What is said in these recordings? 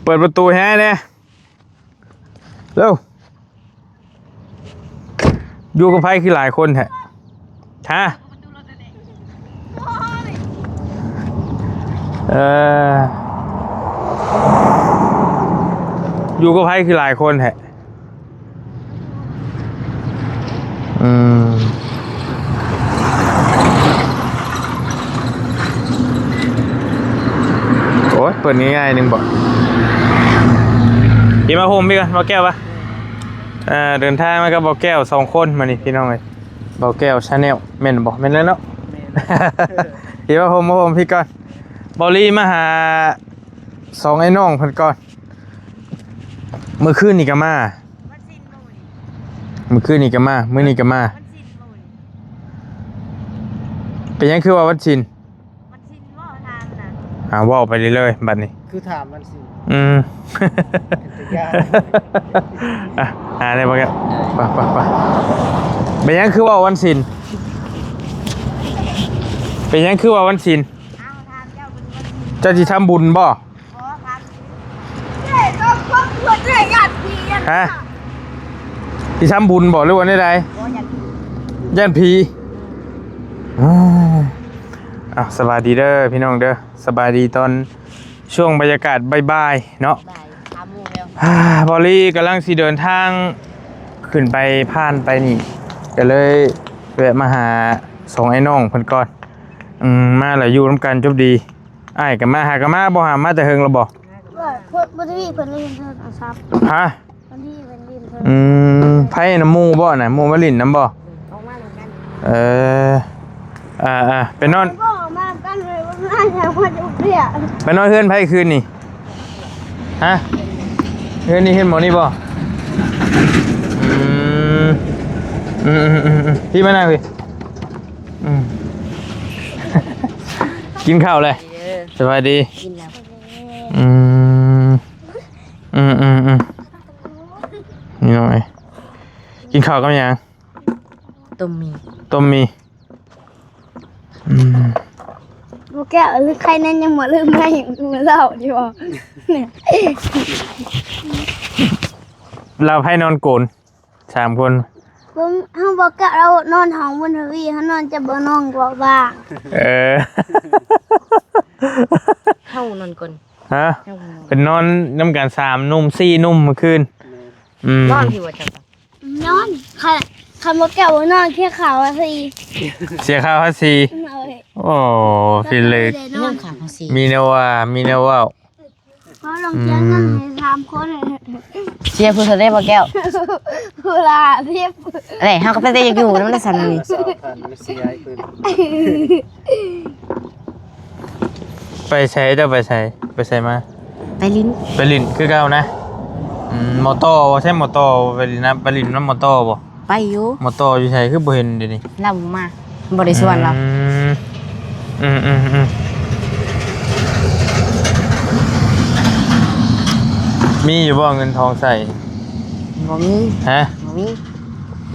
ເປີດປະຕູໃຫ້ແດ່ ເລັວ. ຢູ່ກັບໃຜຄືຫຼາຍຄົນແທ້? ຮະ? ເອີ ຢູ່ກັບໃຜຄືຫຼາຍຄົນແທ້? ອືມ ໂອ້ຍ ເປີດງ່າຍໆໜຶ່ງບໍ? ເອີ ມາໂຮມພີ່ກ່ອນ ບໍ່ແກ້ວວະ. ເອີ ເດີນທາງມາກັບບໍ່ແກ້ວສອງຄົນມື້ນີ້ພີ່ນ້ອງເອີຍ. ບໍ່ແກ້ວ Channel ແມ່ນບໍ່? ແມ່ນແລ້ວເນາະ. ແມ່ນ. ເອີ ມາໂຮມ ມາໂຮມພີ່ກ່ອນ. ບໍ່ລີມາຫາສອງອ້າຍນ້ອງເພິ່ນກ່ອນ. ມື້ຄືນນີ້ກໍມາ ວັນສິນບໍ່ມື້ນີ້? ມື້ຄືນນີ້ກໍມາ ມື້ນີ້ກໍມາ. ວັນສິນບໍ່ມື້ນີ້? ເປັນຫຍັງຄືວ່າວັນສິນ? ວັນສິນບໍ່? ຖາມນະ. ອ່າ ເວົ້າໄປເລື້ອຍໆບັດນີ້ ຄືຖາມວັນສິນ. ອືມ ເປັນຕາຢ້ານ. ອ່ະ ຫາໄດ້ບໍ່ແກ້ວ? ໄປ ໄປ ໄປ. ເປັນຫຍັງຄືເວົ້າວັນສິນ? ເປັນຫຍັງຄືວ່າວັນສິນ? ເອົາ ຖາມເຈົ້າເບິ່ງ ວັນສິນ ເຈົ້າຊິທຳບຸນບໍ່? ບໍ່ ຖາມ ຮະ? ຊິທຳບຸນບໍ່ ຫຼືວ່າແນວໃດ? ບໍ່ ຢ້ານຜີ ຢ້ານຜີ. ອືມ ອ້າວ ສະບາຍດີເດີພີ່ນ້ອງເດີ ສະບາຍດີຕອນຊ່ວງບັນຍາກາດບ່າຍໆເນາະ. ບ່າຍ ສາມໂມງແລ້ວ. ອ່າ ບໍລີກຳລັງຊິເດີນທາງຂຶ້ນໄປ ຜ່ານໄປນີ້ ກໍເລີຍແວະມາຫາສອງອ້າຍນ້ອງເພິ່ນກ່ອນ. ອືມ ມາແລ້ວຢູ່ນຳກັນຈົບດີ. ອ້າຍກໍມາ ຫາກໍມາບໍ່ ຫາມາແຕ່ເຫິງແລ້ວບໍ່? ບໍ່ ບໍ່ໄດ້ ເພິ່ນຫຼິ້ນໂທລະສັບ. ຮະ? ເພິ່ນຫຼິ້ນ ເພິ່ນຫຼິ້ນໂທລະສັບ. ອືມ ໃຜນຳໝູ່ບໍ່ນະ? ໝູ່ມາຫຼິ້ນນຳບໍ່? ອືມ ອອກມານຳກັນ. ເອີ ອ່າໆ ໄປນອນ ບໍ່ອອກມານຳກັນເລີຍ ວ່າງານຫຍັງມາຢູ່ເພຍ. ໄປນອນເຮືອນໃຜຄືນນີ້? ຮະ? ເຮືອນນີ້ ເຮືອນໝໍນີ້ບໍ່? ອືມ ອືມໆໆໆ ພີ່ມານັ່ງພີ້. ອືມ ກິນເຂົ້າແລ້ວ? ເອີ ສະບາຍດີ. ກິນແລ້ວ. ອືມ ອືມໆໆ ນີ້ນ້ອງເອີຍ ກິນເຂົ້າກັບຫຍັງ? ຕົ້ມໝີ່ ຕົ້ມໝີ່. ອືມ ບໍ່ແກ້ວ ຫຼືໃຄນັ້ນຍັງບໍ່ລືມໃຫ້ມື້ເຊົ້າຢູ່ບໍ່? ລາວໃຜນອນໂກນ ສາມຄົນ. ເບິ່ງ ເຮົາບໍ່ກະ ເຮົານອນຫ້ອງບຸນທະວີ ເຮົານອນຈະບໍ່ນອນກວ່າບ້າ. ເອີ ເຮົານອນກ່ອນ. ຮະ? ເຮົານອນ ເພິ່ນນອນນຳກັນສາມໜຸ່ມ ສີ່ໜຸ່ມມື້ຄືນ. ແມ່ນ. ອືມ ນອນທີ່ວ່າເຈົ້າ ນອນ ຄັນ ຄັນບໍ່ແກ້ວບໍ່ນອນ ເສຍຄ່າພາສີ ເສຍຄ່າພາສີ. ໂອ້ຍ ໂອ້ ພິລຶກ ເລື່ອງຄ່າພາສີ ມີແນວວ່າ ມີແນວເວົ້າ. ເຮົາຕ້ອງເສຍເງິນໃຫ້ສາມຄົນ. ເສຍຜູ້ເທົ່າໃດບໍ່ແກ້ວ? ຜູ້ລະຫ້າສິບ. ເອີຍ ເຮົາກໍເປັນແຕ່ຢາກຢູ່ນຳໄດ້ຊັ້ນນີ້. ສອງພັນ ມັນເສຍໃຫ້ເພິ່ນ. ໄປໃສ ເຈົ້າໄປໃສ ໄປໃສມາ? ໄປຫຼິ້ນ ໄປຫຼິ້ນຄືເກົ່ານະ. ອືມ ມໍຕໍ່ບໍ່? ໃຊ້ມໍຕໍ່ໄປຫຼິ້ນນະ ໄປຫຼິ້ນນຳມໍຕໍ່ບໍ່? ໄປຢູ່. ມໍຕໍ່ຢູ່ໃສ ຄືບໍ່ເຫັນດຽວນີ້? ລາວບໍ່ມາ ບໍ່ໄດ້ຊວນລາວ. ອືມ ອືມໆໆ ມີຢູ່ບໍ່ເງິນທອງໃຊ້? ບໍ່ມີ. ຮະ? ບໍ່ມີ.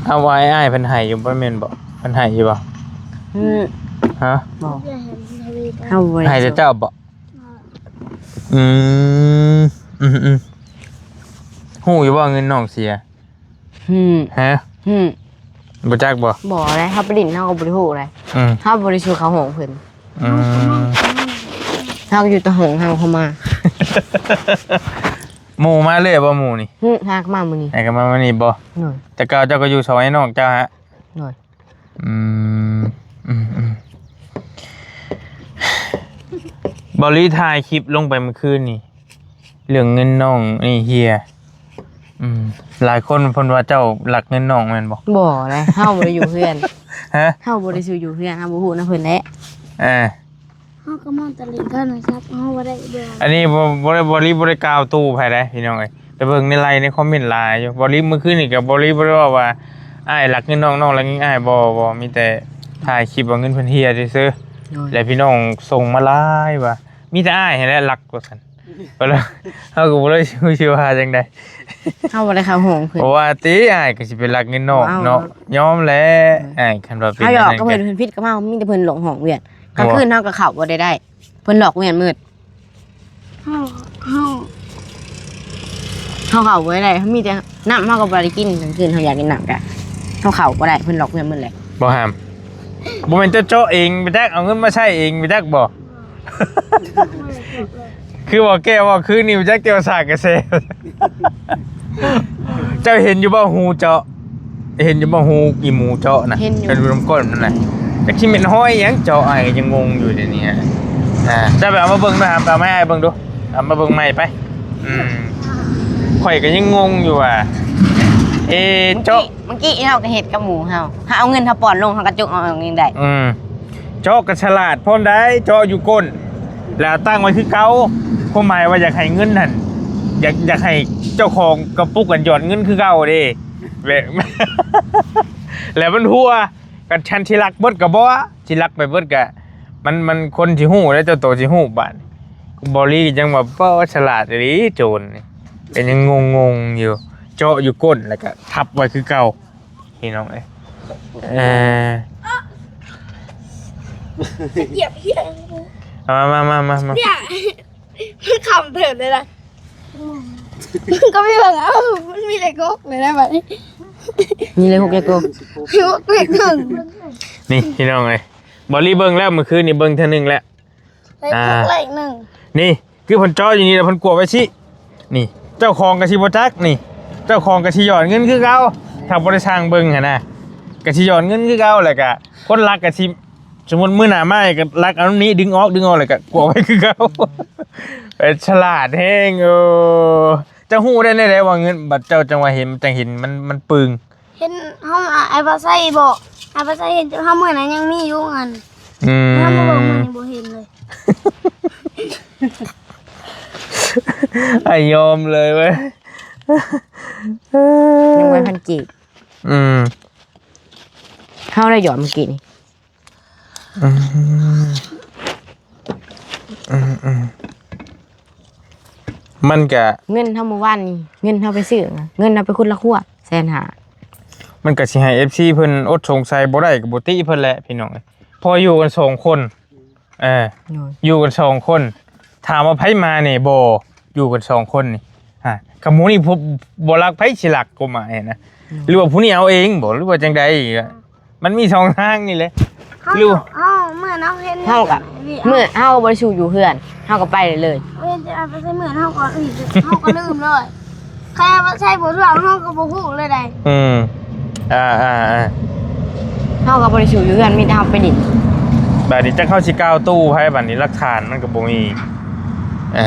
ເອົາ ອ້າຍ ອ້າຍເພິ່ນໃຫ້ຢູ່ບໍ່ ແມ່ນບໍ່? ເພິ່ນໃຫ້ຢູ່ບໍ່? ອືມ ຮະ? ບໍ່ ເຮົາບໍ່ໄດ້ ໃຫ້ແຕ່ເຈົ້າບໍ່? ອືມ ອືມໆ ຮູ້ຢູ່ບໍ່ເງິນນ້ອງເສຍ? ຫືມ ຮະ? ຫືມ ບໍ່ຈັກບໍ່? ບໍ່ໄດ໋ ເຮົາໄປຫຼິ້ນເຮົາກໍບໍ່ໄດ້ຮູ້ໄດ໋. ອືມ ເຮົາບໍ່ໄດ້ສູ່ເຂົ້າຫ້ອງເພິ່ນ. ອືມ ເຮົາກໍຢູ່ແຕ່ຫ້ອງເຮົາເຂົ້າມາ. ໝູ່ມາເລື້ອຍບໍ່ໝູ່ນີ້? ຫືມ ຫາກໍມາມື້ນີ້. ຫາກໍມາມື້ນີ້ບໍ່? ໂດຍ. ແຕ່ເກົ່າເຈົ້າກໍຢູ່ສອງອ້າຍນ້ອງເຈົ້າຫະ? ໂດຍ. ອືມ ອືມໆ ເບົາລີຖ່າຍຄລິບລົງໄປມື້ຄືນນີ້ ເລື່ອງເງິນນ້ອງນີ້ເຮຍ. ອືມ ຫຼາຍຄົນເພິ່ນວ່າເຈົ້າລັກເງິນນ້ອງແມ່ນບໍ່? ບໍ່ເດ້ ເຮົາບໍ່ໄດ້ຢູ່ເຮືອນ. ຮະ? ເຮົາບໍ່ໄດ້ສູ່ຢູ່ເຮືອນ ເຮົາບໍ່ຮູ້ນຳເພິ່ນແຫຼະ. ເອີ ເຮົາກໍມາແຕ່ຫຼິ້ນໂທລະສັບ ເຮົາບໍ່ໄດ້ ອັນນີ້ບໍ່ ບໍ່ໄດ້ ເບົາລີບໍ່ໄດ້ກ່າວຕູ້ໃຜໃດ໋ ພີ່ນ້ອງເອີຍ. ໄປເບິ່ງໃນໄລ ໃນຄອມເມັນຫຼາຍຢູ່. ເບົາລີມື້ຄືນນີ້ກໍ ເບົາລີບໍ່ໄດ້ເວົ້າວ່າອ້າຍລັກເງິນນ້ອງ ນ້ອງລັກເງິນອ້າຍ ບໍ່ ບໍ່ ມີແຕ່ຖ່າຍຄລິບວ່າເງິນເພິ່ນເຮຍຊື່ໆ. ໂດຍ. ແລະ ພີ່ນ້ອງສົ່ງມາຫຼາຍວ່າ ມີແຕ່ອ້າຍຫັ້ນແຫຼະລັກວ່າຊັ້ນ. ເຮົາກໍບໍ່ໄດ້ຊິວ່າຈັ່ງໃດ ເຮົາບໍ່ໄດ້ເຂົ້າຫ້ອງເພິ່ນ. ບໍ່ວ່າຕິ ອ້າຍກໍຊິໄປລັກເງິນນ້ອງເນາະ. ເອົາ ຍອມແຫຼະ. ໂດຍ. ອ້າຍ ຄັນວ່າເປັນ ເຮົາຢອກກັບເພິ່ນ ເພິ່ນຜິດກັບເຮົາ ມີແຕ່ເພິ່ນຫຼອກຫ້ອງວຽນ. ກາງຄືນເຮົາກໍເຂົ້າບໍ່ໄດ້ໄດ້ ເພິ່ນຫຼອກວຽນມືດ. ເຮົາ ເຮົາ ເຮົາເຂົ້າບໍ່ໄດ້ ເຮົາມີແຕ່ນ້ຳ ເຮົາກໍບໍ່ໄດ້ກິນ ກາງຄືນເຮົາຢາກກິນນ້ຳກະ ເຮົາເຂົ້າບໍ່ໄດ້ ເພິ່ນລັອກເຮືອນໝົດແຫຼະ. ບໍ່ຫ້າມ. ບໍ່ແມ່ນເຈົ້າເຈາະເອງໄປຈັກ ເອົາເງິນມາໃຊ້ເອງໄປຈັກບໍ່? ຄືວ່າແກ້ວວ່າຄືນີ້ໄປຈັກ ແກ້ວສາກກະແສ. ເຈົ້າເຫັນຢູ່ບໍ່ ຮູເຈາະ? ເຫັນຢູ່ບໍ່ ຮູອີໝູເຈາະນະ? ເຫັນຢູ່ ເປັນລຳກ້ອນມັນນະ. ຈັກຊິແມ່ນຮອຍຫຍັງເຈາະ ອ້າຍກໍຍັງງົງຢູ່ດຽວນີ້. ອ່າ ເຈົ້າໄປເອົາມາເບິ່ງດູ ຫາໄປເອົາມາໃຫ້ເບິ່ງດູ. ເອົາມາເບິ່ງໃໝ່ໄປ. ອືມ ຂ້ອຍກໍຍັງງົງຢູ່ວ່າ ເອ ເຈາະ ເມື່ອກີ້ ເມື່ອກີ້ເຮົາກໍເຮັດກັບໝູ່ເຮົາ ເຮົາເອົາເງິນເຮົາປ້ອນລົງ ເຮົາກໍຈົກເອົາເອງໄດ້. ອືມ ເຈາະກໍສະຫຼາດພ້ອມໄດ໋ ເຈາະຢູ່ກົ້ນ ແລ້ວຕັ້ງໄວ້ຄືເກົ່າ. ຄວາມໝາຍວ່າຢາກໃຫ້ເງິນຫັ້ນ ຢາກ ຢາກໃຫ້ເຈົ້າຂອງກະປຸກຫັ້ນຫຍອດເງິນຄືເກົ່າເດ້. ແລ້ວ ແລ້ວມັນຫົວ ກັນ ຄັນຊິລັກເບິດກໍບໍ່ວ່າ ຊິລັກໄປເບິດກະ ມັນ ມັນຄົນຊິຮູ້ແລ້ວ ເຈົ້າໂຕຊິຮູ້ບາດນີ້. ເບົາຫຼີຈັ່ງວ່າ ປ້າ ສະຫຼາດອີ່ຫຼີໂຈນນີ້ ກໍຍັງງົງໆຢູ່. ເຈາະຢູ່ກົ້ນ ແລ້ວກໍທັບໄວ້ຄືເກົ່າ ພີ່ນ້ອງເອີຍ. ເອີ ຈະກຽບເຫຍ ເອົາມາ ມາ ມາ ມາ ມາ ເນຍ ມັນຄຳເຕີບເລີຍນະ. ກໍໄປເບິ່ງ ເອົ້າ ມັນມີເລກຫົກເລີຍນະບາດນີ້ ມີເລກຫົກເລກໂກ ເລກຫົກເລກໜຶ່ງ. ນີ້ພີ່ນ້ອງເອີຍ ເບົາຫຼີເບິ່ງແລ້ວ ມື້ຄືນນີ້ເບິ່ງເທື່ອໜຶ່ງແລ້ວ. ເລກຫົກ ອ່າ ເລກໜຶ່ງ ນີ້ຄືເພິ່ນເຈາະຢູ່ນີ້ ແລ້ວເພິ່ນກວດໄວ້ຊີ້. ນີ້ເຈົ້າຂອງກໍຊິບໍ່ຈັກ ນີ້ເຈົ້າຂອງກໍຊິຫຍອດເງິນຄືເກົ່າ. ຖ້າບໍ່ໄດ້ຊ່າງເບິ່ງຫັ້ນນະ ກໍຊິຫຍອດເງິນຄືເກົ່າ. ແລ້ວກໍຄົນລັກກໍຊິ ສົມມຸດມື້ໜ້າມາກໍລັກເອົານີ້ ດຶງອອກ ດຶງອອກ ແລ້ວກໍກວດໄວ້ຄືເກົ່າ. ເອີ ສະຫຼາດແຮງ. ໂອ້ ເຈົ້າຮູ້ໄດ້ແນວໃດວ່າເງິນ ບັດເຈົ້າຈັ່ງວ່າເຫັນ ຈັ່ງເຫັນມັນ ມັນປຶງ? ເຫັນເຮົາ ອ້າຍພາໄຊບອກ ອ້າຍພາໄຊເຫັນ ເຮົາເມື່ອນັ້ນຍັງມີຢູ່ອັນ ອືມ ເຮົາມາເບິ່ງມື້ນີ້ບໍ່ເຫັນເລີຍ. ອ້າຍຍອມເລີຍເວີຍ ຍັງບໍ່ທັນກີບ. ອືມ ເຮົາໄດ້ຫຍອດມື້ກີ້ນີ້. ອືມ ອືມ ອືມ ມັນກະ ເງິນເຮົາມື້ວານນີ້ ເງິນເຮົາໄປຊື້ ເງິນເຮົາໄປຂຸດລະຂົວແສນຫ້າ. ມັນກະຊິໃຫ້ເອັຟຊີເພິ່ນອົດສົງໄສບໍ່ໄດ້ກໍບໍ່ຕິເພິ່ນແຫຼະ ພີ່ນ້ອງເອີຍ. ເພາະຢູ່ກັນສອງຄົນ ເອີ ໂດຍ ຢູ່ກັນສອງຄົນ ຖາມວ່າໃຜມາແດ່ບໍ່? ຢູ່ກັນສອງຄົນນີ້ ຮະ ຄັນໝູ່ນີ້ບໍ່ ບໍ່ລັກ ໃຜຊິລັກ ກົວມາຫັ້ນນະ? ໂດຍ ຫຼືວ່າຜູ້ນີ້ເອົາເອງບໍ່ ຫຼືວ່າຈັ່ງໃດ? ມັນມີສອງທາງນີ້ແຫຼະ. ເຮົາ ຫຼືວ່າ ເຮົາເມື່ອເຮົາເຫັນ ເຮົາກະ ເມື່ອເຮົາບໍ່ໄດ້ສູ່ຢູ່ເຮືອນ ເຮົາກໍໄປເລີຍ. ເຮົາເຫັນແຕ່ເອົາໄປໃສ່ເມືອນ ເຮົາກໍ ເຮົາກໍລືມເລີຍ. ໃຄເອົາໄປໃສ່ບໍ່ຖືກ ເຮົາກໍບໍ່ຮູ້ເລີຍໃດ. ອືມ ອ່າໆ ເຮົາກໍບໍ່ໄດ້ສູ່ຢູ່ເຮືອນ ມີແຕ່ເຮົາໄປຫຼິ້ນ. ບາດນີ້ຈັກເຮົາຊິກ່າວຕູ້ໃຜ ບາດນີ້ຫຼັກຖານມັນກໍບໍ່ມີ. ເອີ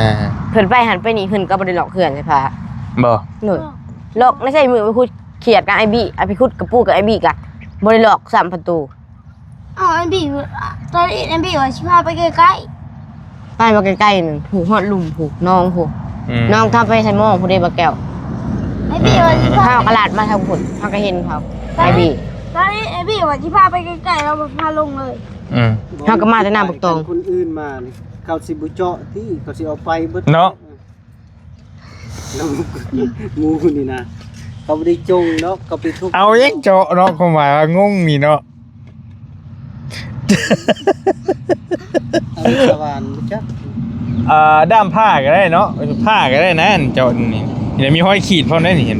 ເພິ່ນໄປຫັ້ນໄປນີ້ ເພິ່ນກໍບໍ່ໄດ້ລັອກເຮືອນໃສ່ພາ ບໍ່? ໂດຍ ລັອກໃນໃສ່ມືໄປຂຸດ ຂຽດກັບອ້າຍບີ ອາໄປຂຸດກະປູກັບອ້າຍບີກະບໍ່ໄດ້ລັອກຊ້ຳປະຕູ. ເອົາ ອ້າຍບີ ຕອນນີ້ອ້າຍບີວ່າຊິພາໄປໃກ້ໆ ໄປບໍ່ໃກ້ໆ ພຸ້ນ ຮອດລຸ່ມພຸ້ນ ໜອງພຸ້ນ. ອືມ ໜອງທາງໄປໃສ່ໝໍພຸ້ນເດ້ ບັກແກ້ວ. ອ້າຍບີວ່າຊິພາ ເຮົາກໍລາດມາທາງພຸ້ນ ເຮົາກໍເຫັນເຂົາ ອ້າຍບີ. ຕອນນີ້ອ້າຍບີວ່າຊິພາໄປໃກ້ໆ ແລ້ວບໍ່ພາລົງເລີຍ. ອືມ ເຮົາກໍມາແຕ່ໜ້າບັກຕອງ. ຄັນຄົນອື່ນມານີ້ ເຂົາຊິບໍ່ເຈາະຕິ ເຂົາຊິເອົາໄປເບິດເນາະ. ແລ້ວໝູ່ນີ້ນະ ເຂົາບໍ່ໄດ້ຈົ່ງເນາະ ເຂົາໄປທຸບ ເອົາຫຍັງເຈາະເນາະ ຄວາມໝາຍວ່າງົງນີ້ເນາະ. ເອົາສະຫວ່ານບໍ່ຈັກ ອ່າ ດ້າມຜ້າກໍໄດ້ເນາະ ຜ້າກໍໄດ້ນະ ອັນເຈາະນີ້ ແລ້ວມີຮອຍຂີດພ້ອມໄດ໋ນີ້ ເຫັນ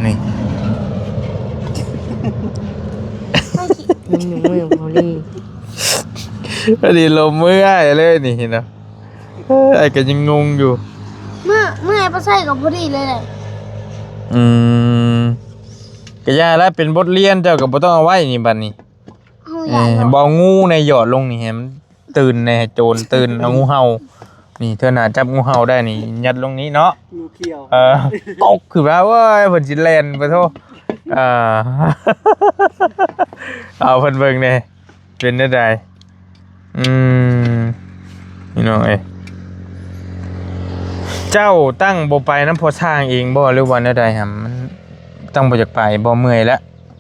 ນີ້ ມື ມືພໍດີ ພໍດີລົມມືອ້າຍເລີຍນີ້ ເຫັນບໍ່? ເອີ ອ້າຍກໍຍັງງົງຢູ່. ເມື່ອ ເມື່ອອ້າຍບໍ່ໃສ່ກໍພໍດີເລີຍແຫຼະ. ອືມ ກໍຢ່າລະ ເປັນບົດຮຽນ ເຈົ້າກໍບໍ່ຕ້ອງເອົາໄວ້ນີ້ບັດນີ້. ເຮົາ ເອີ ຢ້ານເນາະ ບໍ່ເອົາງູໃນຫຍອດລົງນີ້ ໃຫ້ມັນຕື່ນແດ່ ໃຫ້ໂຈນຕື່ນ ເອົາງູເຫົ່ານີ້ ເທື່ອໜ້າຈັບງູເຫົ່າໄດ້ນີ້ ຍັດລົງນີ້ເນາະ ງູຂຽວ. ເອີ ຕົກຂຶ້ນມາ ໂອ້ຍ ເພິ່ນຊິແລ່ນໄປໂທ. ເອີ ເອົາເພິ່ນເບິ່ງແດ່. ເປັນແນວໃດ? ອືມ ພີ່ນ້ອງເອີຍ ເຈົ້າຕັ້ງບໍ່ໄປນຳພໍ່ຊ່າງເອງບໍ່ ຫຼືວ່າແນວໃດຫຳ? ມັນຕັ້ງບໍ່ຢາກໄປບໍ່? ເມື່ອຍແລ້ວ.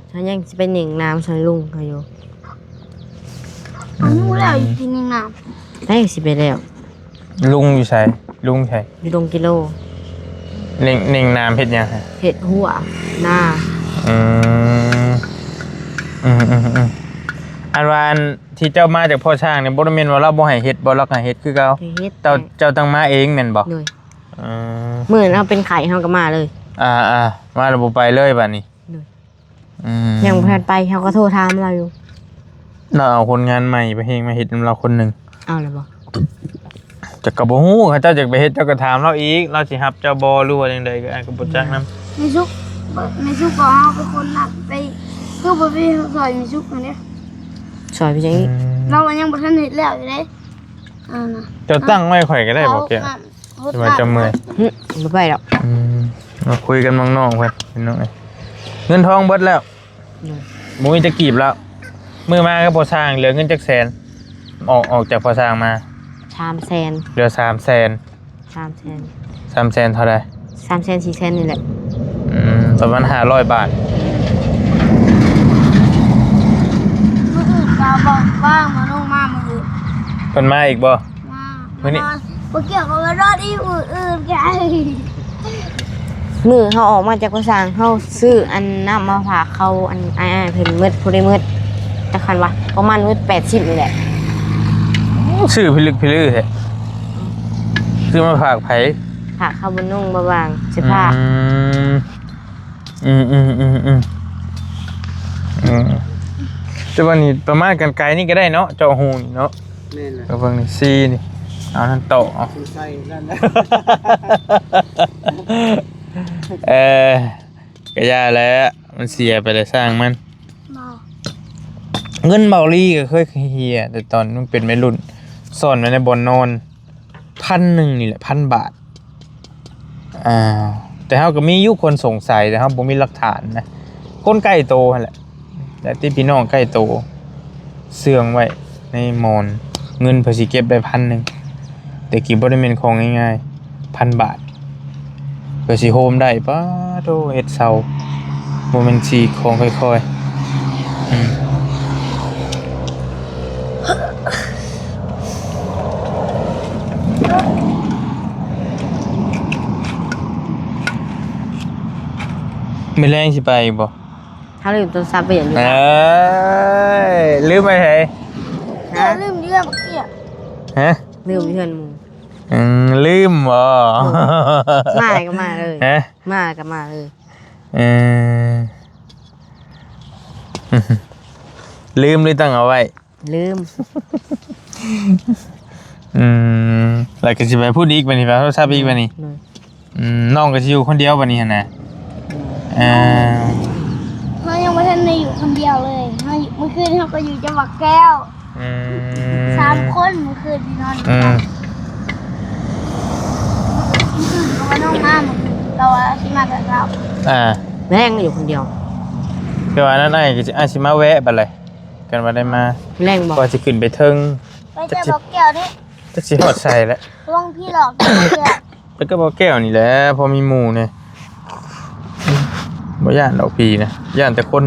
ເຮົາຍັງຊິໄປເໜັງນ້ຳຊ່ອຍລຸງເຂົາຢູ່. ອືມ ຮູ້ແລ້ວ ຊິໄປເໜັງນ້ຳ ໃຜຊິໄປແລ້ວ? ລຸງຢູ່ໃສ? ລຸງໃສ? ຢູ່ດົງກິໂລ. ເໜັງ ເໜັງນ້ຳເຮັດຫຍັງ? ເຮັດຮົ້ວນາ. ອືມ ອືມໆໆ ອັນວ່າອັນທີ່ເຈົ້າມາຈາກພໍ່ຊ່າງນີ້ ບໍ່ໄດ້ແມ່ນວ່າລາວບໍ່ໃຫ້ເຮັດບໍ່? ລາວກໍໃຫ້ເຮັດຄືເກົ່າ. ໃຫ້ເຮັດ. ເຈົ້າ ເຈົ້າຕັ້ງມາເອງແມ່ນບໍ່? ໂດຍ. ເອີ ມື້ນັ້ນເຮົາເປັນໄຂ້ເຮົາກໍມາເລີຍ. ອ່າໆ ມາແລ້ວບໍ່ໄປເລີຍບາດນີ້. ໂດຍ. ອືມ ຍັງບໍ່ທັນໄປ ເຮົາກໍໂທຖາມລາວຢູ່. ລາວເອົາຄົນງານໃໝ່ໄປເຮັດ ມາເຮັດນຳລາວຄົນໜຶ່ງ. ເອົາແລ້ວບໍ່? ຈັກກໍບໍ່ຮູ້ ເຂົາເຈົ້າຢາກໄປເຮັດ ເຈົ້າກໍຖາມລາວອີກ ລາວຊິຮັບເຈົ້າບໍ່ ຫຼືວ່າຈັ່ງໃດ ກໍ ອ້າຍກໍບໍ່ຈັກນຳ. ແມ່ສຸກ ແມ່ສຸກກໍເຮົາເປັນຄົນຮັບໄປ ຄືບໍ່ໄປຊ່ອຍແມ່ສຸກຫັ້ນເດ້. ຊ່ອຍໄປຫຍັງອີກ? ອືມ ລາວວ່າຍັງບໍ່ທັນເຮັດແລ້ວຢູ່ເດ້. ອ່ານະ ເຈົ້າຕັ້ງໄວ້ຂ້ອຍກໍໄດ້ບໍ່ແກ້ວ? ເອົາ ທີ່ວ່າເຈົ້າເມື່ອຍ. ຫຶ ບໍ່ໄປດອກ. ອືມ ມາຄຸຍກັບນ້ອງໆເພິ່ນ ພີ່ນ້ອງເອີຍ. ເງິນທອງເບິດແລ້ວ. ໂດຍ. ບໍ່ມີຈັກກີບແລ້ວ. ມື້ມາກັບພໍ່ຊ່າງເຫຼືອເງິນຈັກແສນ? ອອກ ອອກຈາກພໍ່ຊ່າງມາ ສາມແສນ. ເຫຼືອສາມແສນ. ສາມແສນ. ສາມແສນເທົ່າໃດ? ສາມແສນ ສີ່ແສນນີ້ແຫຼະ. ອືມ ປະມານຫ້າຮ້ອຍບາດ. ມື້ອື່ນກໍບອກວ່າມາລົງມາມື້ອື່ນ. ເພິ່ນມາອີກບໍ່? ມາ ມື້ນີ້ ມານອນ ບໍ່ກ່ຽວກັບວ່ານອນອີກມື້ອື່ນໄງ. ມື້ເຮົາອອກມາຈາກກໍ່ສ້າງ ເຮົາຊື້ອັນນ້ຳມາຝາກເຂົາ ອັນອ້າຍໆເພິ່ນໝົດ ຜູ້ໃດໝົດ ຈັກຄັນວະ ປະມານໝົດແປດສິບນີ້ແຫຼະ. ຊື້ພິລຶກພິລືແທ້. ຊື້ມາຝາກໃຜ? ຝາກເຂົາ ບຸນນຸ່ງ ບ່າວຫວ່າງ ເສື້ອຜ້າ. ອືມ ອືມ ອືມ ອືມ ອືມ ອືມ ແຕ່ວ່ານີ້ປະມານກັນໄກນີ້ກໍໄດ້ເນາະ ເຈາະຮູນີ້ເນາະ. ແມ່ນແຫຼະ ເບິ່ງນີ້ ສີ່ນີ້ ເອົານັ້ນໂຕະ ເອົາ ໃສ່ນັ້ນນະ. ເອີ ກໍຢ່າແຫຼະ ມັນເສຍໄປແລ້ວ ຊ່າງມັນ. ເງິນເບົາລີກໍເຄີຍເຮຍ ແຕ່ຕອນມັນເປັນໄວລຸ້ນ ສ້ອນໄວ້ໃນບ່ອນນອນ ພັນໜຶ່ງນີ້ແຫຼະ ພັນບາດ. ອ່າ ແຕ່ເຮົາກໍມີຢູ່ຄົນສົງໄສ ແຕ່ເຮົາບໍ່ມີຫຼັກຖານນະ. ຄົນໃກ້ໂຕຫັ້ນແຫຼະ ແລະ ຕິພີ່ນ້ອງໃກ້ໂຕເຊື່ອງໄວ້ໃນໝອນ. ເງິນເພິ່ນຊິເກັບໄດ້ພັນໜຶ່ງ ແຕ່ກີ້ບໍ່ໄດ້ແມ່ນຂອງງ່າຍໆ ພັນບາດ. ເພື່ອຊິໂຮມໄດ້ ປາໂທ ເຮັດເສົາ ບໍ່ແມ່ນຊິຂອງຄ່ອຍໆ. ອືມ ມື້ແລງຊິໄປບໍ່? ຖ້າລືມໂທລະສັບໄປຫຍັງຢູ່? ເອີຍ ລືມໄປໃສ? ຮະ? ລືມຢູ່ເຮືອນບັກເຕ້ຍ. ຮະ? ລືມຢູ່ເຮືອນໝູ່. ອືມ ລືມບໍ່? ມາກໍມາເລີຍ. ຮະ? ມາກໍມາເລີຍ. ເອີ ລືມຫຼືຕ້ອງເອົາໄວ້? ລືມ. ອືມ ແລ້ວກໍຊິໄປພຸ້ນອີກບາດນີ້ ໄປເອົາໂທລະສັບອີກບາດນີ້. ໂດຍ. ອືມ ນ້ອງກໍຊິຢູ່ຄົນດຽວບາດນີ້ຫັ້ນນະ. ເອີ ເຮົາຍັງບໍ່ທັນໄດ້ຢູ່ຄົນດຽວເລີຍ. ເຮົາ ມື້ຄືນເຮົາກໍຢູ່ກັບບັກແກ້ວ. ອືມ ສາມຄົນມື້ຄືນນີ້ນອນ. ອືມ ມື້ຄືນກໍວ່ານ້ອງມາ ມື້ຄືນລາວວ່າຊິມາແຕ່ເຊົ້າ. ອ່າ ແລງຢູ່ຄົນດຽວ. ແຕ່ວ່ານັ້ນ ອ້າຍກໍຊິ ອ້າຍຊິມາແວະບັດໃດ ກັນວ່າໄດ້ມາ. ແລງບໍ່? ວ່າຊິຂຶ້ນໄປເທິງ ໄປແຕ່ບັກແກ້ວນີ້ ຈັກຊິຮອດໃສແຫຼະ. ລອງພີ່ຫຼອກ ໄປກັບບໍ່ແກ້ວນີ້ແຫຼະ ພໍມີໝູ່ແດ່. ບໍ່ຢ້ານດອກຜີນະ ຢ້ານແຕ່ຄົນ.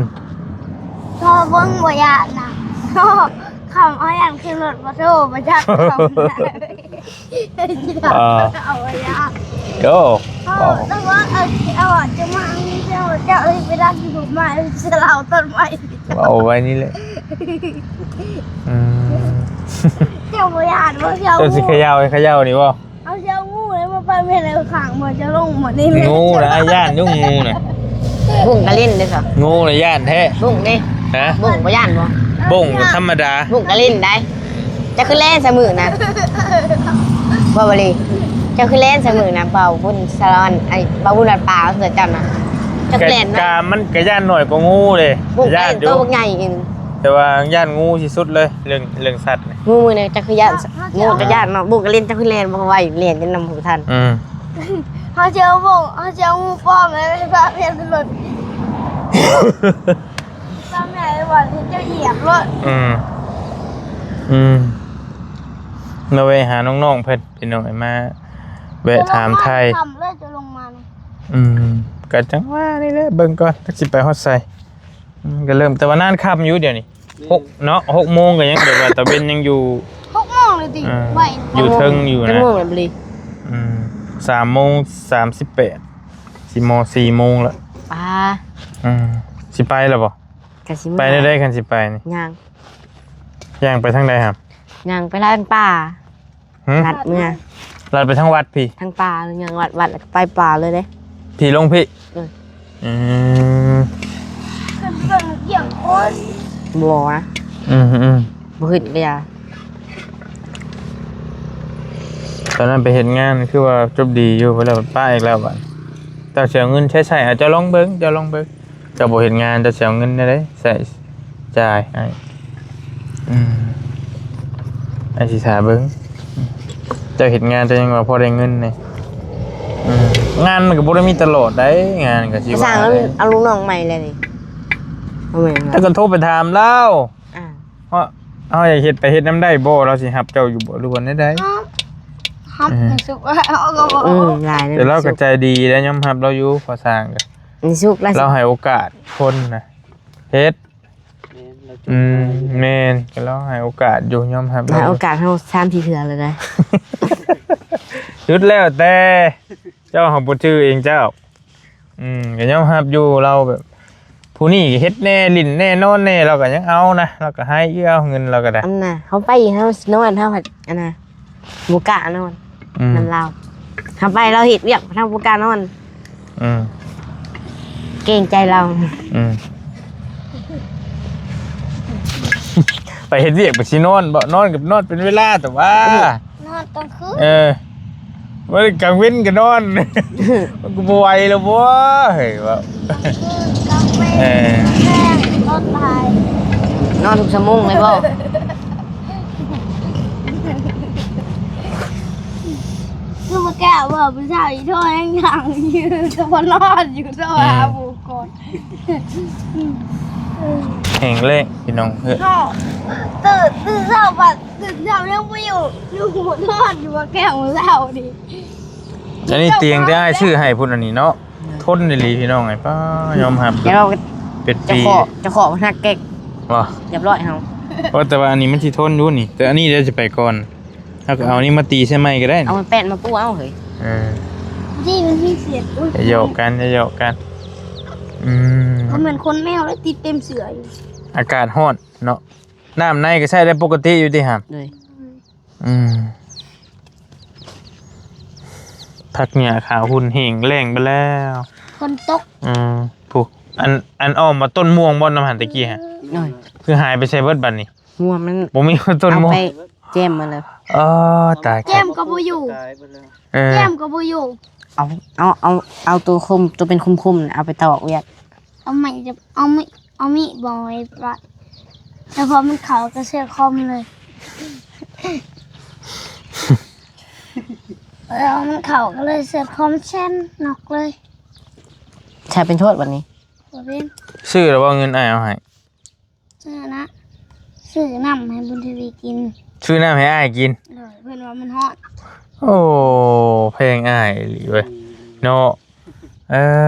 ພໍເບິ່ງບໍ່ຢ້ານນະ ຄຳເອົາຢ້ານຂຶ້ນລົດບໍ່ໂທບໍ່ຈັກຄຳ. ເອີ ເອົາໄວ້ຢ້ານ. ໂອ້ ເອົາ ເອົາ ເອົາ ເຈົ້າມາ ເຈົ້າ ເຈົ້າໄປດັກຢູ່ໄມ້ ເຈົ້າເອົາຕົ້ນໄມ້ ເອົາໄວ້ນີ້ແຫຼະ. ອືມ ເຈົ້າບໍ່ຢ້ານບໍ່? ເຈົ້າ ເຈົ້າຊິເຂົາເຈົ້າ ເຂົາເຈົ້ານີ້ບໍ່? ເອົາເຈົ້າງູແລ້ວມາປະເມັດໃນຂ້າງບໍ່? ເຈົ້າລົງໝົດນີ້ແຫຼະ. ງູນະ ຢ້ານຢູ່ງູນະ. ບຸ້ງກະຫຼິ້ນເດ້ຊະ. ງູນະຢ້ານແທ້. ບຸ້ງເດ້. ຮະ? ບຸ້ງບໍ່ຢ້ານບໍ່? ບຸ້ງທຳມະດາ. ບຸ້ງກະຫຼິ້ນໄດ໋. ເຈົ້າຄືແລ່ນຊະມື້ນະ ບໍ່ ບໍ່ລີ ເຈົ້າຄືແລ່ນຊະມື້ນະ ເບົາບຸນສາລອນ ໄອ້ເບົາບຸນວັດປ່າເຂົາເອີ້ນເຈົ້ານະ ເຈົ້າຄືແລ່ນນະ. ກະມັນກະຢ້ານໜ້ອຍກວ່າງູເດ້. ບຸ້ງ ຢ້ານຢູ່ ໂຕບັກໃຫຍ່ອີກ. ແຕ່ວ່າຢ້ານງູທີ່ສຸດເລີຍ ເລື່ອງ ເລື່ອງສັດນີ້. ງູມື້ນີ້ເຈົ້າຄືຢ້ານ ງູເຈົ້າຢ້ານເນາະ ບຸ້ງກະຫຼິ້ນເຈົ້າຄືແລ່ນບໍ່ໄຫວ ແລ່ນຈົນນຳບໍ່ທັນ. ອືມ ເຮົາຊິເອົາບົ້ງ ເຮົາຊິເອົາງູປ້ອມໄປປະເພດລົດ ປ້ອມໃຫຍ່ບໍ່ ເຈົ້າຢຽບລົດ. ອືມ ອືມ ລະແວະຫານ້ອງໆເພິ່ນ ພີ່ນ້ອງ ມາແວະຖາມໄຖ່. ຄ່ຳເລີຍຈະລົງມານີ້. ອືມ ກະຈັ່ງວ່ານີ້ແຫຼະ ເບິ່ງກ່ອນຈັກຊິໄປຮອດໃສ. ອືມ ກໍເລີ່ມ ແຕ່ວ່ານານຄ່ຳຢູ່ດຽວນີ້. ແມ່ນ ຫົກເນາະ ຫົກໂມງກໍຍັງແບບວ່າຕາເວັນຍັງຢູ່. ຫົກໂມງເລີຍຕິ? ອ່າ ໄວ ຢູ່ເທິງຢູ່ນະ. ຈັກໂມງແລ້ວບັດນີ້? ອືມ ສາມໂມງສາມສິບແປດ ຊິມາສີ່ໂມງລະ. ປ້າ ອືມ ຊິໄປລະບໍ່? ກະຊິໄປແນວໃດຄັນຊິໄປນີ້? ຍ່າງ ຍ່າງໄປທາງໃດຫະ? ຍ່າງໄປລາດປາ. ຫຶ? ລັດເມືອ. ລັດໄປທາງວັດພີ້ ທາງປ່າ ຍັງວັດ ວັດ ແລ້ວກໍໄປປ່າເລີຍເດ້ ພີ້ລົງພີ້. ເອີ ອືມ ບໍ່ວະ ອືມໆ ບໍ່ຂຶ້ນກໍຢ່າ. ຕອນນັ້ນໄປເຮັດງານຄືວ່າຈົບດີຢູ່ ໄປແລ້ວປ້າອີກແລ້ວບັດ ເຈົ້າຊິເອົາເງິນໃຊ້ໃຊ້ ອາ ເຈົ້າລອງເບິ່ງ ເຈົ້າລອງເບິ່ງ ເຈົ້າບໍ່ເຮັດງານ ເຈົ້າຊິເອົາເງິນແນວໃດໃຊ້ຈ່າຍໃຫ້? ອືມ ອ້າຍຊິຖ້າເບິ່ງ ເຈົ້າເຮັດງານ ເຈົ້າຍັງວ່າພໍໄດ້ເງິນນີ້. ອືມ ງານມັນກໍບໍ່ໄດ້ມີຕະຫຼອດໃດ ງານກໍຊິວ່າ ສ້າງເອົາລູກນ້ອງໃໝ່ແລ້ວນີ້ ບໍ່ແມ່ນ ແລ້ວກໍໂທໄປຖາມລາວ ອ່າ ເຮົາ ເຮົາຢາກເຮັດ ໄປເຮັດນຳໄດ້ບໍ່? ລາວຊິຮັບເຈົ້າຢູ່ບໍ່ ຫຼືວ່າແນວໃດ? ຮັບ ເອີ ໃຫ້ສຸກ ເຮົາກໍບໍ່ ອືມ ຫຼາຍ ແຕ່ລາວກໍໃຈດີແລ້ວ ຍອມຮັບລາວຢູ່ ພໍສ້າງກໍ ໃຫ້ສຸກ ລາວໃຫ້ໂອກາດຄົນນະເຮັດ. ແມ່ນ ລາວ ອືມ ແມ່ນ ກໍລາວໃຫ້ໂອກາດຢູ່ ຍອມຮັບ ໃຫ້ໂອກາດເຮົາສາມສີ່ເທື່ອແລ້ວນະ ສຸດແລ້ວແຕ່ ເຈົ້າຫາບໍ່ຈື່ເອງເຈົ້າ. ອືມ ກໍຍອມຮັບຢູ່ ລາວແບບ ຜູ້ນີ້ເຮັດແດ່ ຫຼິ້ນແດ່ ນອນແດ່ ລາວກໍຍັງເອົານະ ລາວກໍໃຫ້ເອົາເງິນລາວກໍໄດ້. ອັນນ່າ ເຮົາໄປ ເຮົາຊິນອນ ເຮົາພັດ ອັນນ່າ ບໍ່ກ້ານອນ ອືມ ນຳລາວ ເຮົາໄປ ລາວເຮັດວຽກ ເຮົາບໍ່ກ້ານອນ. ອືມ ເກງໃຈລາວ. ອືມ ໄປເຮັດວຽກໄປຊິນອນບໍ່? ນອນກໍນອນເປັນເວລາ ແຕ່ວ່າ ອືມ ນອນກາງຄືນ. ເອີ ວ່າກາງເວັນກໍນອນ ມັນກໍບໍ່ໄຫວແລ້ວບໍ່ ເຮີ້ຍ ວ່າ ກາງຄືນ ກາງເວັນ ເອີ ກາງແລງ ນອນໄປ ນອນທຸກຊົ່ວໂມງເລີຍບໍ່? ຄືບໍ່ກ້າບອກຜູ້ສາວອີ່ໂທຍັງຍັງຢູ່ ກໍບໍ່ນອນຢູ່ ໂທຫາ ອືມ ໝູ່ກ່ອນ. ແຮງແລ້ງພີ່ນ້ອງເອີຍ ເຮົາຕື່ນ ຕື່ນເຊົ້າບັດ ຕື່ນເຊົ້າຍັງບໍ່ຢູ່ ລູກບໍ່ນອນຢູ່ວ່າແກ້ວເຊົ້ານີ້. ອັນນີ້ຕຽງແຕ່ອ້າຍຊື້ໃຫ້ພຸ້ນ ອັນນີ້ເນາະ ທົນອີ່ຫຼີພີ່ນ້ອງເອີຍ ປ້າ ຍອມຮັບ ດຽວເຮົາ ເປັນປີ ເຈົ້າຂອງ ເຈົ້າຂອງມັນຫັກແກກບໍ່ ຮຽບຮ້ອຍເຮົາ. ໂອ້ ແຕ່ວ່າອັນນີ້ມັນຊິທົນຢູ່ນີ້ ແຕ່ອັນນີ້ດຽວຊິໄປກ່ອນ ເຮົາກໍເອົານີ້ມາຕີໃສ່ໃໝ່ກໍໄດ້ ເອົາແປ້ນມາປູເອົາເຮີ້ຍ. ເອີ ທີ່ມັນມີສຽງ ອຸ້ຍ ຢ່າຫຍອກກັນ ຢ່າຫຍອກກັນ. ອືມ ກໍເໝືອນຂົນແມວເລີຍ ຕິດເຕັມເສື້ອຢູ່. ອາກາດຮ້ອນເນາະ ນ້ຳໃນກໍໃຊ້ໄດ້ປົກກະຕິຢູ່ຕິຫາ? ໂດຍ. ອືມ ຜັກຫຍ້າຂາວຫຸ່ນແຫ້ງແລ້ງໄປແລ້ວ ຝົນຕົກ. ອືມ ຜູ້ ອັນ ອັນອ້ອມວ່າຕົ້ນມ່ວງບໍ່ ນຳຫັ້ນຕະກີ້ຫະ? ໂດຍ. ຄືຫາຍໄປໃສເບິດບັດນີ້? ມ່ວງມັນ ບໍ່ມີຕົ້ນມ່ວງ ເອົາໄປແຈມໝົດແລ້ວ. ເອີ ຕາຍ ແຈມກໍບໍ່ຢູ່ ຕາຍເບິດແລ້ວ. ເອີ ແຈມກໍບໍ່ຢູ່. ເອົາ ເອົາ ເອົາ ເອົາຕົວຄົມ ຕົວເປັນຄົມໆນະ ເອົາໄປຕອກວຽກ. ເອົາໄມ້ ເອົາໄມ້ ເອົາມີດບອຍປະ ແລ້ວພໍມັນເຂົ້າກໍເຊື່ອຄອມເລີຍ ແລ້ວມັນເຂົ້າກໍເລີຍເຊື່ອຄອມແຊ່ນນອກເລີຍ. ໃຜເປັນໂທດບັດນີ້? ບໍ່ເປັນ. ຊື້ແລ້ວບໍ່ ເງິນອ້າຍເອົາໃຫ້? ຊື້ນະ ຊື້ນ້ຳໃຫ້ບຸນທະວີກິນ ຊື້ນ້ຳໃຫ້ອ້າຍກິນ. ໂດຍ ເພິ່ນວ່າມັນຮ້ອນ. ໂອ້ ແພງອ້າຍອີ່ຫຼີເວີຍເນາະ. ເອີ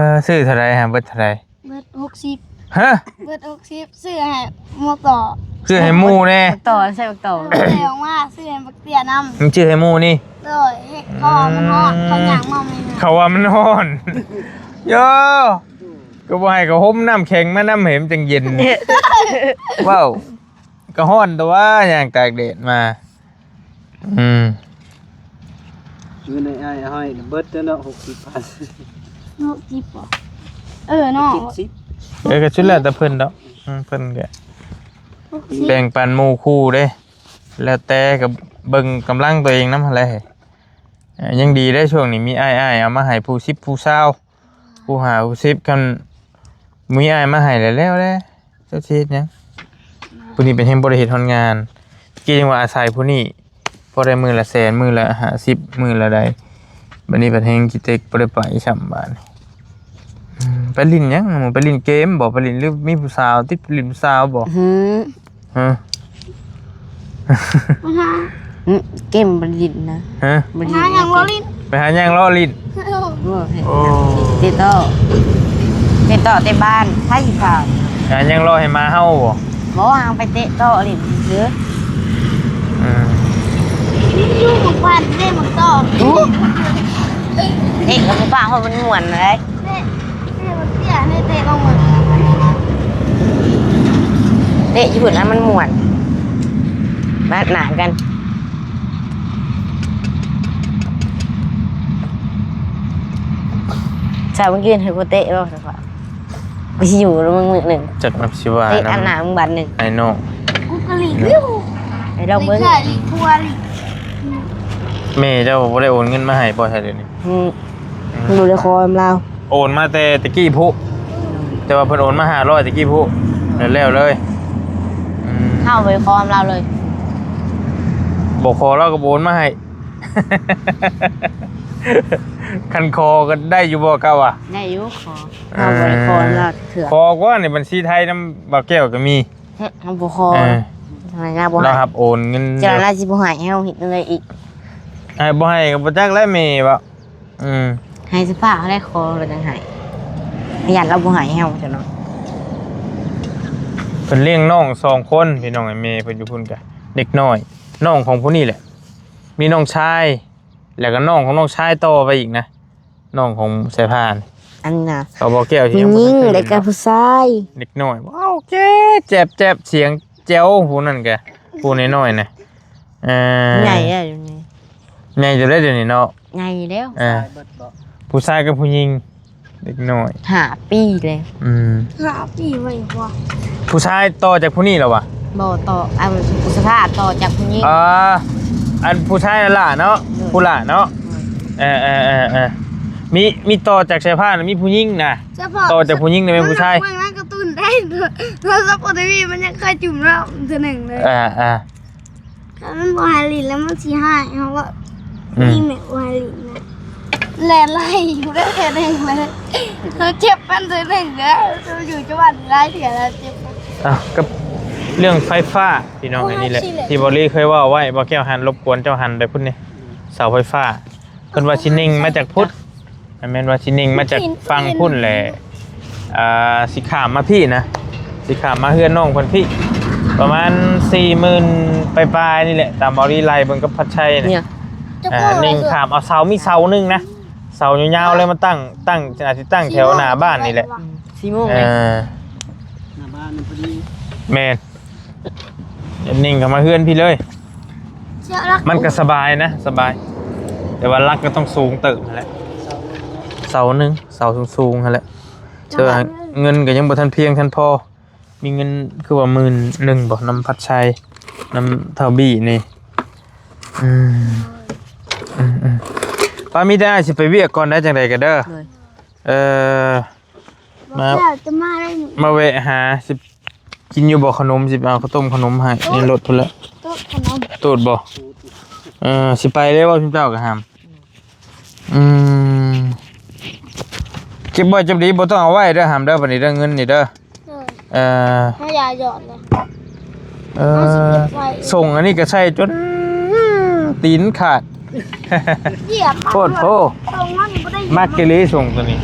ຊື້ເທົ່າໃດຫະ? ເບິດເທົ່າໃດ? ເບິດຫົກສິບ. ຮະ? ເບິດຫົກສິບ ຊື້ໃຫ້ໝູ່ຕໍ່ ຊື້ໃຫ້ໝູ່ແດ່. ໝາກຕໍ່ ໃສ່ໝາກຕໍ່ ເອີ ໃສ່ອອກມາ ຊື້ໃຫ້ບັກເຕ້ຍນຳ. ມັນຊື້ໃຫ້ໝູ່ນີ້? ໂດຍ ເພາະວ່າມັນຮ້ອນ ເຂົາຍ່າງມາໃໝ່ໆ ເຂົາວ່າມັນຮ້ອນ. ໂຢ ກໍບໍ່ໃຫ້ເຂົາຫົ່ມນ້ຳແຂງມານຳ ໃຫ້ມັນຈັ່ງເຢັນ. ເວົ້າ ກໍຮ້ອນແຕ່ວ່າຍ່າງຕາກແດດມາ. ອືມ ເງິນອ້າຍໃຫ້ເບິດແລ້ວເນາະ ຫົກສິບພັນ. ຫົກສິບບໍ່? ເອີເນາະ ເຈັດສິບ. ເອີ ກໍສຸດແລ້ວແຕ່ເພິ່ນດອກ. ອືມ ເພິ່ນກໍ ຫົກສິບ ແບ່ງປັນໝູ່ຄູ່ເດ້ ແລ້ວແຕ່ ກໍເບິ່ງກຳລັງຕົວເອງນຳຫັ້ນແຫຼະ. ເອີ ຍັງດີເດ້ ຊ່ວງນີ້ມີອ້າຍໆເອົາມາໃຫ້ຜູ້ສິບຜູ້ຊາວ ຜູ້ຫ້າຜູ້ສິບ. ຄັນມີອ້າຍມາໃຫ້ແລ້ວແລ້ວແຫຼະ ເຈົ້າຊິເຮັດຫຍັງ? ຜູ້ນີ້ເປັນແຮງບໍ່ໄດ້ເຮັດຮອດງານ ຕະກີ້ຍັງວ່າອາໄສຜູ້ນີ້ ພໍໄດ້ມື້ລະແສນ ມື້ລະຫ້າສິບ ມື້ລະໃດ. ບັດນີ້ບັດແຮງຂີ້ເຕັກບໍ່ໄດ້ໄປຊ້ຳບາດນີ້. ອືມ ໄປຫຼິ້ນຫຍັງ? ໄປຫຼິ້ນເກມບໍ່? ໄປຫຼິ້ນ ຫຼືມີຜູ້ສາວຕິດ ໄປຫຼິ້ນຜູ້ສາວບໍ່? ຫື ຮະ? ຫາ ອືມ ເກມບໍ່ໄດ້ຫຼິ້ນນະ. ຮະ? ບໍ່ໄດ້ຫຼິ້ນ ຫາຫຍັງເລາະຫຼິ້ນ? ໄປຫາຫຍັງເລາະຫຼິ້ນ? ໂອ້ ໂອ້ ເຕະໂຕ້ ເຕະໂຕ້ເຕະບານ ໃຜຊິຖາມ? ຫາຫຍັງເລາະໃຫ້ໝາເຫົ່າບໍ່? ບໍ່ ຫາໄປເຕະໂຕ້ຫຼິ້ນຊື່. ອືມ ຢູ່ໝາກບານເດ້ ໝາກຕອກ. ເຕະກັບໝູ່ປະເພາະມັນມ່ວນເດ້. ເຕະ ເຕະບັກເຕ້ຍ ເຕະ ເຕະລົງມາ ເຕະຢູ່ພຸ້ນລະມັນມ່ວນ ບາດໜ້າກັນ. ຖ້າມຶງຍື່ນໃຫ້ກູເຕະບໍ່ ກູຊິຢູ່ນຳມຶງມື້ໜຶ່ງ ຈັກມັນຊິວ່າ ເຕະອັນໜ້າມຶງບາດໜຶ່ງ ໄອ້ນ້ອງ ກູກະຫຼີກຢູ່ ໄປລອງເບິ່ງ ຫຼີກຊ້າຍຫຼີກຂວາຫຼີກ ແມ່ເຈົ້າບໍ່ໄດ້ໂອນເງິນມາໃຫ້ບໍ່ ຊະດຽວນີ້? ອືມ ອືມ ບໍ່ໄດ້ຂໍນຳລາວ ໂອນມາແຕ່ຕະກີ້ພຸ້ນ ແຕ່ວ່າເພິ່ນໂອນມາຫ້າຮ້ອຍຕະກີ້ພຸ້ນ ແລ້ວ ແລ້ວເລີຍ ອືມ ເຮົາບໍ່ໄດ້ຂໍນຳລາວເລີຍ ບໍ່ຂໍລາວກໍບໍ່ໂອນມາໃຫ້ ຄັນຂໍກໍໄດ້ຢູ່ບໍ່ເຈົ້າວ່າ? ໄດ້ຢູ່ ຂໍ ເອີ ເຮົາບໍ່ໄດ້ຂໍນຳລາວເທື່ອ ຂໍກວ່າໃນບັນຊີໄທນຳບ່າວແກ້ວກໍມີ ເຮົາບໍ່ຂໍ ເອີ ລາວຮັບໂອນເງິນ ເຈົ້າລາວຊິບໍ່ໃຫ້ເຮົາເຮັດຈັ່ງໃດອີກ ໃຫ້ບໍ່ໃຫ້ກໍບໍ່ຈັກແຫຼະແມ່ເວົ້າ ອືມ ໃຫ້ສະພາບເຮົາໄດ້ຂໍລະຈັ່ງໃຫ້ ຢ້ານລາວບໍ່ໃຫ້ເຮົາຊັ້ນເນາະ ເພິ່ນລ້ຽງນ້ອງສອງຄົນ ພີ່ນ້ອງ ແມ່ເພິ່ນຢູ່ພຸ້ນກະເດັກນ້ອຍ ນ້ອງຂອງຜູ້ນີ້ແຫຼະ ມີນ້ອງຊາຍ ແລ້ວກໍນ້ອງຂອງນ້ອງຊາຍຕໍ່ໄປອີກນະ ນ້ອງຂອງສາຍພານ ອັນນ່າ ເຂົາບໍ່ແກ້ວ ຜູ້ຍິງ ແລ້ວກໍຜູ້ຊາຍ ເດັກນ້ອຍ ວ້າວ ເຈັບ ເຈັບ ສຽງແຈວ ຜູ້ນັ້ນກະ ຜູ້ນ້ອຍໆນະ ເອີ ໃຫຍ່ແລ້ວດຽວນີ້ ໃຫຍ່ຢູ່ແລ້ວດຽວນີ້ເນາະ ໃຫຍ່ແລ້ວ ເອີ ຜູ້ຊາຍກັບຜູ້ຍິງ ເດັກນ້ອຍ ຫ້າປີແລ້ວ ອືມ ຫ້າປີໄວກວ່າ ຜູ້ຊາຍຕໍ່ຈາກຜູ້ນີ້ແລ້ວຫວາ? ບໍ່ ຕໍ່ ອັນສະພາບຕໍ່ຈາກຜູ້ຍິງ ອ່າ ອັນຜູ້ຊາຍນັ້ນຫຼ້າເນາະ ໂດຍ ຜູ້ຫຼ້າເນາະ ໂດຍ ເອີໆໆໆ ມີ ມີຕໍ່ຈາກສາຍພານ ມີຜູ້ຍິງນະ ສະເພາະ ຕໍ່ຈາກຜູ້ຍິງນີ້ແມ່ນຜູ້ຊາຍ ເບິ່ງໃນກາຕູນໄດ້ ໂທລະສັບໂອທີວີມັນຍັງເຄີຍຈຸ່ມນ້ຳເທື່ອໜຶ່ງເລີຍ ອ່າໆ ຖ້າມັນບໍ່ໃຫ້ຫຼິ້ນແລ້ວມັນຊິຮ້າຍ ເຮົາກໍ ອືມ ນີ້ແມ່ນບໍ່ໃຫ້ຫຼິ້ນນະ ແລ່ນໄລ່ຢູ່ໄດ້ເທື່ອໜຶ່ງເລີຍ ເຮົາເຈັບມັນເທື່ອໜຶ່ງເດີ ເຮົາຢູ່ຈັງຫວັດຫຼາຍເທື່ອແລ້ວເຈັບ ອ້າວ ກັບເລື່ອງໄຟຟ້າ ພີ່ນ້ອງ ອັນນີ້ແຫຼະ ທີ່ບໍ່ລີເຄີຍເວົ້າໄວ້ ບໍ່ແກ້ວຫັນ ລົບກວນເຈົ້າຫັນໄປພຸ້ນນີ້ ເສົາໄຟຟ້າ ເພິ່ນວ່າຊິເນັ່ງມາຈາກພຸ້ນ ແມ່ນວ່າຊິເນັ່ງມາຈາກຝັ່ງພຸ້ນແຫຼະ ອ່າ ຊິຂ້າມມາພີ້ນະ ຊິຂ້າມມາເຮືອນນ້ອງເພິ່ນພີ້ ປະມານສີ່ໝື່ນປາຍໆນີ້ແຫຼະ ຕາມເບົາລີໄລ່ເບິ່ງກັບພັດໄຊນະ ເນັ່ງຂ້າມເອົາເສົາ ມີເສົາໜຶ່ງນະ ເສົາຍາວໆເລີຍ ມາຕັ້ງ ຕັ້ງ ອາດຊິຕັ້ງແຖວໜ້າບ້ານນີ້ແຫຼະ ອືມ ສີ່ໂມງເລີຍ ເອີ ໜ້າບ້ານພໍດີ ແມ່ນ ເນັ່ງເຂົ້າມາເຮືອນພີ້ເລີຍ ມັນກໍສະບາຍນະ ສະບາຍ ແຕ່ວ່າຫຼັກກໍຕ້ອງສູງເຕີບຫັ້ນແຫຼະ ເສົາໜຶ່ງ ເສົາສູງໆຫັ້ນແຫຼະ ແຕ່ວ່າເງິນກໍຍັງບໍ່ທັນພຽງທັນພໍ ມີເງິນຄືວ່າໝື່ນໜຶ່ງບໍ່ ນຳພັດໄຊ ນຳທ້າວບີ້ນີ້ ອືມ ອືມໆ ປ້າ ມີແຕ່ອ້າຍຊິໄປວຽກກ່ອນໄດ໋ ຈັ່ງໃດກໍເດີ ໂດຍ ເອີ ມາ ມາແວະຫາ ຊິກິນຢູ່ບໍ່ຂະໜົມ ຊິໄປເອົາເຂົ້າຕົ້ມຂະໜົມໃຫ້ໃນລົດພຸ້ນແຫຼະ ໂຕດຂະໜົມ ໂຕດບໍ່ ເອີ ຊິໄປເລີຍບໍ່ ຊຸມເຈົ້າກໍຫາມ ອືມ ເກັບໄວ້ ເກັບດີ ບໍ່ຕ້ອງເອົາໄວ້ເດີ ຫາມເດີ ບັດນີ້ເດີ ເງິນນີ້ເດີ ໂດຍ ເອີ ໃຫ້ຢາຢອດເລີຍ ເອີ ເຮົາຊິເກັບໄວ້ ສົ່ງອັນນີ້ກໍໃສ່ຈົນຕີນຂາດ ຢຽບ ໂພດໂພ ສົ່ງມັນບໍ່ໄດ້ຢຽບ ມັກອີ່ຫຼີສົ່ງໂຕນີ້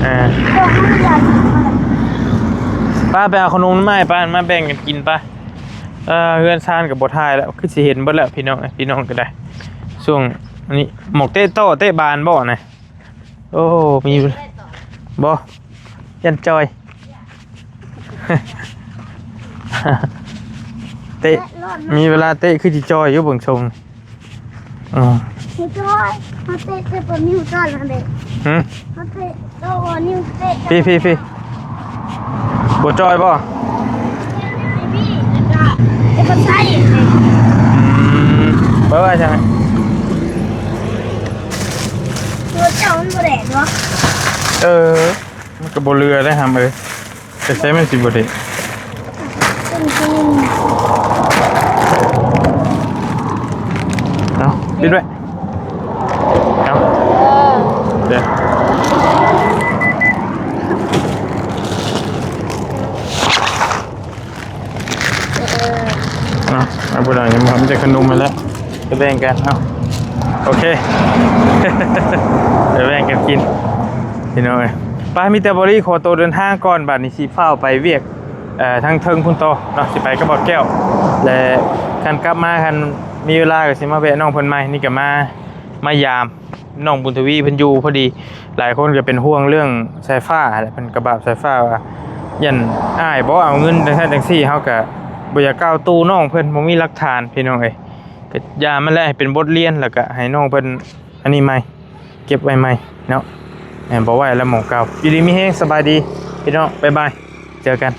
ເອີ ສົ່ງມັນຢາກກິນ ປ້າໄປເອົາຂະໜົມມາໃຫ້ປ້າ ມາແບ່ງກັນກິນໄປ ເອີ ເຮືອນຊານກໍບໍ່ຖ່າຍແລ້ວ ຄືຊິເຫັນເບິດແລ້ວ ພີ່ນ້ອງ ພີ່ນ້ອງກໍໄດ້ ຊ່ວງນີ້ໝອກເຕະໂຕ້ເຕະບານບໍ່ນະ? ໂອ້ ມີ ບໍ່ ຢ້ານຈ່ອຍ ເຕະ ມີເວລາເຕະຄືຊິຈ່ອຍຢູ່ເບິ່ງຊົງ ອືມ ຮູ້ຈ້ອຍ ເຮົາເຕະ ເຕະປະນິ້ວຈ້ອຍຫັ້ນເດ້ ຫື ເຮົາເຕະ ໂຕນິ້ວເຕະ ພີ້ໆໆ ບໍ່ຈ່ອຍບໍ່? ເຕະປະໄຊ ອືມ ເບິ່ງວ່າຈັ່ງໃດ ຕົວເຈົ້າມັນບໍ່ແດດບໍ່? ເອີ ມັນກໍບໍ່ເຫຼືອໄດ໋ຫຳເອີຍ ແຕ່ໃສມັນຊິບໍ່ໄດ້ ເອົາ ປິດໄວ້ ເອົາ ເອີ ເດີ ເອີ ເອົາ ເອົາ ບໍ່ໄດ້ຫຍັງ ມັນຈະຂະໜົມຫັ້ນແຫຼະ ໄປແບ່ງກັນ ເອົາ ໂອເຄ ໄປແບ່ງກັນກິນ ພີ່ນ້ອງເອີຍ ໄປ ມີແຕ່ບໍລີຂໍໂຕເດີນທາງກ່ອນ ບາດນີ້ຊິຟ້າວໄປວຽກ ເອີ ທາງເທິງພຸ້ນຕໍ່ເນາະ ຊິໄປກັບບ່າວແກ້ວ ແລະ ຄັນກັບມາ ຄັນມີເວລາກໍຊິມາແວະນ້ອງເພິ່ນໃໝ່ ນີ້ກໍມາ ມາຢາມ ນ້ອງບຸນທະວີເພິ່ນຢູ່ພໍດີ ຫຼາຍຄົນກໍເປັນຫ່ວງເລື່ອງສາຍຟ້າແຫຼະ ເພິ່ນກໍບາບສາຍຟ້າວ່າ ຢ້ານອ້າຍບໍ່ເອົາເງິນຈັ່ງຊັ້ນຈັ່ງຊີ້ ເຮົາກໍບໍ່ຢາກກ່າວຕູ້ນ້ອງເພິ່ນ ບໍ່ມີຫຼັກຖານ ພີ່ນ້ອງເອີຍ ກໍຢ່າມັນແຫຼະ ໃຫ້ເປັນບົດຮຽນ ແລ້ວກໍໃຫ້ນ້ອງເພິ່ນອັນນີ້ໃໝ່ ເກັບໄວ້ໃໝ່ເນາະ ແມ່ນ ບໍ່ໄຫວແລ້ວໝ່ອງເກົ່າ. ຢູ່ດີມີແຮງ ສະບາຍດີພີ່ນ້ອງ ບາຍບາຍ ເຈີກັນ.